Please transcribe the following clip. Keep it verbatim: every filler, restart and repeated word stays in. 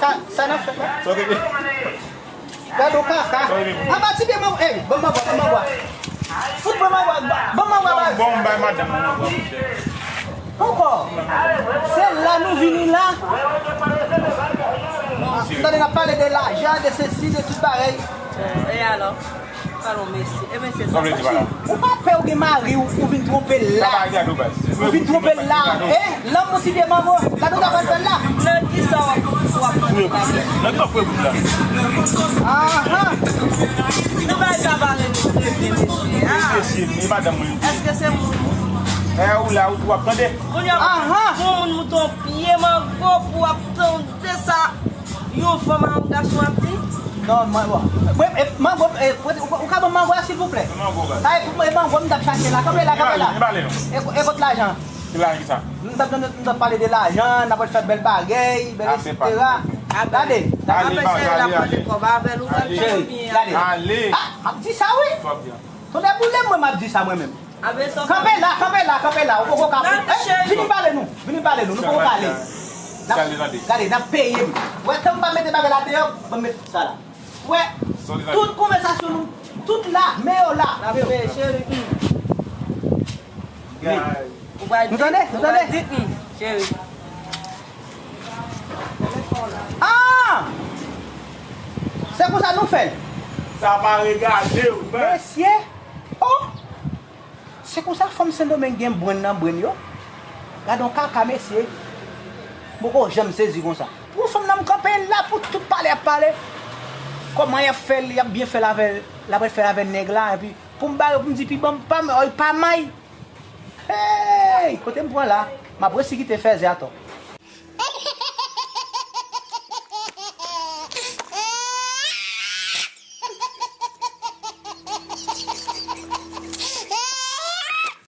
Sa, sa n ap fè la? Gade yon kaka. Anba ti pye mango. Ey, ban m mango, ban m mango. Fout ban m mango, ban m mango. Bon, bon, bay madanm mango. Ankò. Se la nou vini la. M tande n ap pale de lajan, de sesi, de tout bagay. E alò? Pale w mesye. E mesye sa. Ou pa pè ou gen mari w, ou vin twonpe l la. Ou vin twonpe l la. E, lanmou ti pye mango. Gade w ta pral fè l la. Nan kisa w ap, w ap mande la? Nan tanpri bout la. Aha. Nou bay sa pale nou de vye mesye a. Mesye, e madanm mwen. Èske se moun? E ou la, ou tou ap tande. Moun yo, aha, moun mouton pye mango pou w ap tande sa. Yon fanm a yon gason ap di? Non, mwen, bon. Mwen, e, mango, e, ou, ou, ou ka ban m mango a, silvouplè? Mango, baz. Sa e pou mwen, mango m t ap chache la. Kanpe la, kanpe la. E, e kot lajan? Ki lajan ki sa? M t ap, m t ap pale de lajan, n ap fè bèl bagay, bèl etsetera. Gade. Gade, cheri, la pale kòb avè l, ou pral fè l byen. Gade. Ale. Ah, m ap di sa, wi. Tonnè boule mwen, m ap di sa mwen menm. Kanpe la, kanpe la, kanpe la. Ou poko ka. Vini pale nou. Vini pale nou. Nou poko pale. Gade, n ap peye m. Wè, tan m pa mete bagay la deyò, ban m met sa la. Wè, Tout konvèsasyon nou, tout la, men yo la. N ap fè, cheri. Ou pral di, ou pral di, cheri. Ah! Se konsa nou fè l. Sa pa regade w, men. Mesye. Oh! Se konsa fanm Sendomeng gen brenn nan brenn yo. Gade yon kaka, mesye. M poko janm sezi konsa. Pou fanm nan m kanpe la pou tout pale ap pale. Kòman y ap fè l, y ap byen fè l avè l, l ap fè l avè nèg la, epi pou m ba yo, pou m di pi ban m pa m, ò, pa may. Hey! Kote m pran la? M ap resi kite fèzè atò.